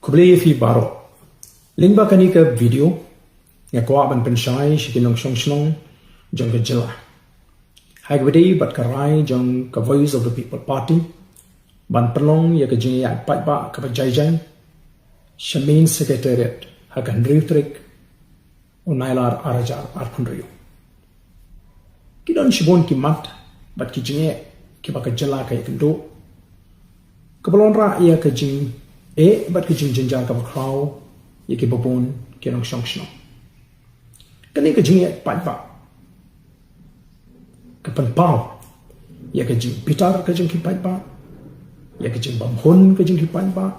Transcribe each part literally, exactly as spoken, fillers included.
Khublei ïa phi baroh. Lyngba kane ka video nga kwah ban pynshai sha ki nongshong shnong jong ka jylla, ha kaba ïadei bad ka rai jong ka Voice of the People Party ban pynlong ïa ka jingïaid paidbah kaba jai jai sha Main Secretariat ha ka hynriew tarik u Nailar ar hajar arphew hynriew. Ki don shibun ki mat bad ki jingeh kiba ka jylla ka ïakynduh, kaba wanrah ïa ka jingeh bad ka jingjynjar kaba khraw ïa kiba bun ki nongshong shnong. Kane ka jingïaid paidbah ka pynpaw ïa ka jingbitar ka jong ki paidbah, ïa ka jingbymhun ka jong ki paidbah,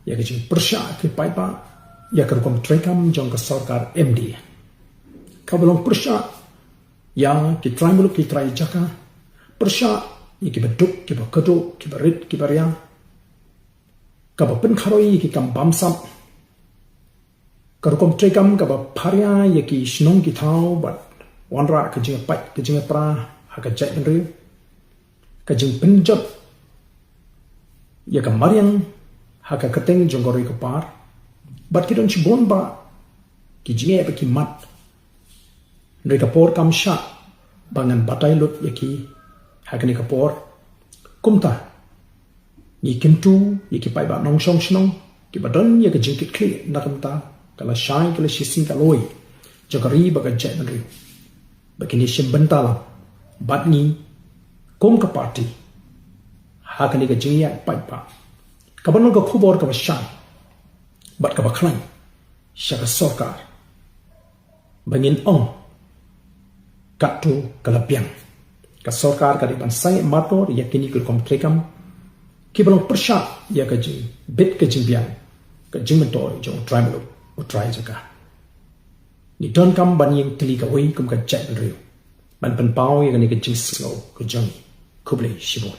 ïa ka jingpyrshah ki paidbah ïa ka rukom treikam jong ka sorkar M D A. Kaba long pyrshah ïa ki trai muluk ki trai jaka, pyrshah ïa kiba duk kiba kyrduh, kiba rit kiba ria, kaba pynkharoi ïa ki kam bamsap, ka rukom treikam kaba pharia ïa ki shnong ki thaw bad wanrah ka jingpait ka jingpra ha ka jaitbynriew, ka jingpynjot ïa ka mariang ha ka kyrteng jong ka ri ka par, bad ki don shibun bah ki jingeh bad ki mat. Hynrei ka por kam shah ba ngan batai lut ïa ki ha kane ka por. Kumta ngi kyntu ïa ki paidbah nongshong shnong kiba don ïa ka jingkitkhlieh na ka bynta ka lashai ka lashisien ka lawei jong ka ri bad ka jaitbynriew ba kin ïashim bynta lang bad ngi kum ka party ha kane ka jingïaid paidbah, kaba long ka khubor kaba shai bad kaba khlaiñ sha ka sorkar, ba ngin ong katto ka la biang. Ka sorkar ka dei ban sangeh marwei ïa kine ki rukom treikam kiba long pyrshah ïa ka jingbit ka jingbiang ka jingmyntoi jong u trai muluk u trai jaka. Ngi donkam ban ïeng tylli kawei kum ka jaitbynriew ban pynpaw ïa kane ka jingsngew ka jong ngi. Khublei shibun.